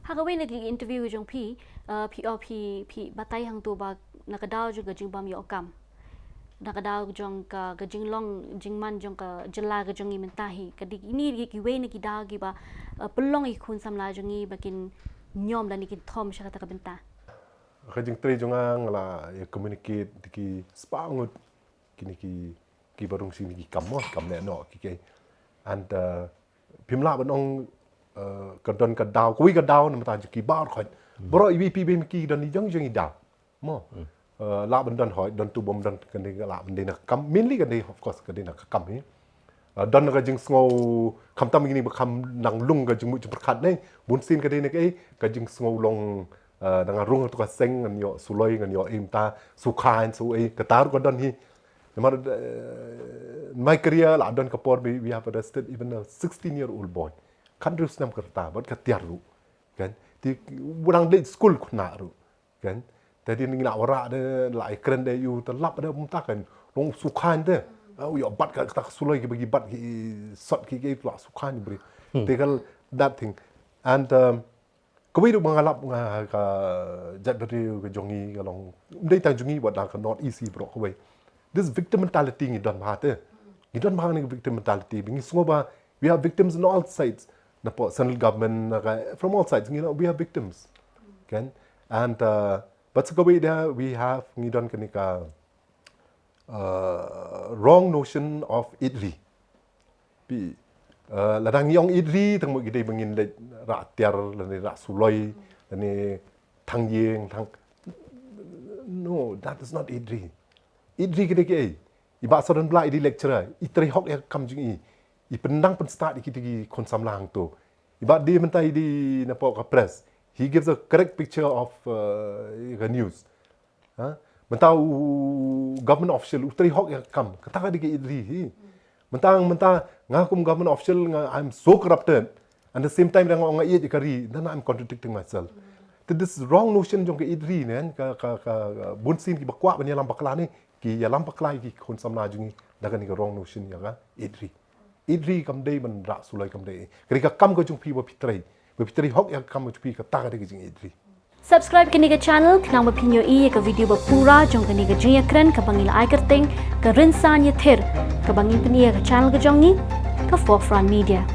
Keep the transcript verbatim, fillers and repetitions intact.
Ha kawei na ki interview jong phi, uh, phi, oh, phi, phi batai hangto ba na ka daw jong ka jingbym ïoh kam, na ka daw jong ka, ka jinglong jingman jong ka jylla ka jong ngi mynta hi, ka dei kine ki, kiwei na ki daw kiba, uh, pynlong ïa ki khun samla jong ngi ba kin ñiom lane kin thom sha kata ka bynta. Ka jingtrei jong nga, nga la ïa communicate da ki spah ngut kine ki, kiba rung sha kine ki kam mo, kam neh noh ki, ki. And, uh, phim lah ban ong, uh, ka don ka daw, kawei ka daw namar ta jong ki baroh khoit. Baroh iwei pa iwei ki don i jong jong i daw mo. Uh, lah ban don hooid, don tu bym don, ka dei, lah ban dei na ka kam, mainly ka dei, of course, ka dei na ka kam hi. Uh, don ka jingsngew, khamtam kine ba kham nang lung ka jingmut jingpyrkhat ne, bunsien ka dei na kaei, ka jingsngew long, uh, dang rung tu ka seng, ngan ïoh suloi, ngan ïoh im ta, su khain, su ei, kata ruh ka don hi. Namar, uh, my career la don ka por ba we have arrested even a sixteen year old boy. Khathynriew snem ka rta, bad ka tiar ruh. Kan? Te u dang leit skul khynnah ruh. Kan? Te hadien ngi la wanrah de, la ïakren de, ïa u te lap de, mynta kan. Long su khain de. Ah, u ïoh bat ka, kata ka suloi kiba ki bat ki sot ki, ki la su khain bri. Hmm. Te ka, that thing. And, um, kawei ruh ba nga lap nga ka jaitbynriew ka jong ngi ka long. Ym dei tang jong ngi, wat da ka North East hi baroh kawei. This victim mentality ngi don bha te. Ngi don bha kane ka victim mentality. Ngi sngew ba we have victims on all sides. Napoh central government, na ka, from all sides, ngi, we have victims. Kan? And, uh, but sa kawei de, we have, ngi don kane ka, uh, wrong notion of ïeit ri. Phi, uh, lada ngi ong ïeit ri, tang mo ki dei ba ngin leit rah tiar, lane rah suloi, lane thang ïing, thang. No, that is not ïeit ri. Ïeit ri ka dei kaei? I Bah Sordon Blai i dei lecturer, i trei hok ïa ka kam jong i. I pyndang pynstad ïa ki, ki khun samla hangto. I Bah Dei mynta i dei napoh ka press. He gives a correct picture of, uh, the news. Ha? Mynta u government official u trei hok ïa ka kam. Kata ka dei ka ïeit ri hi. Mynta, mynta nga kum government official nga, I'm so corrupted. And the same time nga ong nga ïeit ïa ka ri. Then I'm contradicting myself. Te this wrong notion jong ka ïeit ri ne, ka, ka, ka, ka bunsien kiba kwah ban ïalam bakla ne, ki ïalam bakla ïa ki khun samla jong ngi da kane ka wrong notion ïa ka ïeit ri. Ïeit ri kam dei ban rah suloi, kam dei. Ka dei ka kam ka jong phi ba phi trei. Ba phi trei hok ïa ka kam ka jong phi, kata ka dei ka jingïeit ri. Subscribe kane ka channel khnang ba phin ïohi ïa ka video ba pura jong kane ka jingïakren kaba ngi la ai kyrteng Ka Rynsan Ïathir, kaba ngin pyni ha ka channel ka jong ngi, ka Forefront Media.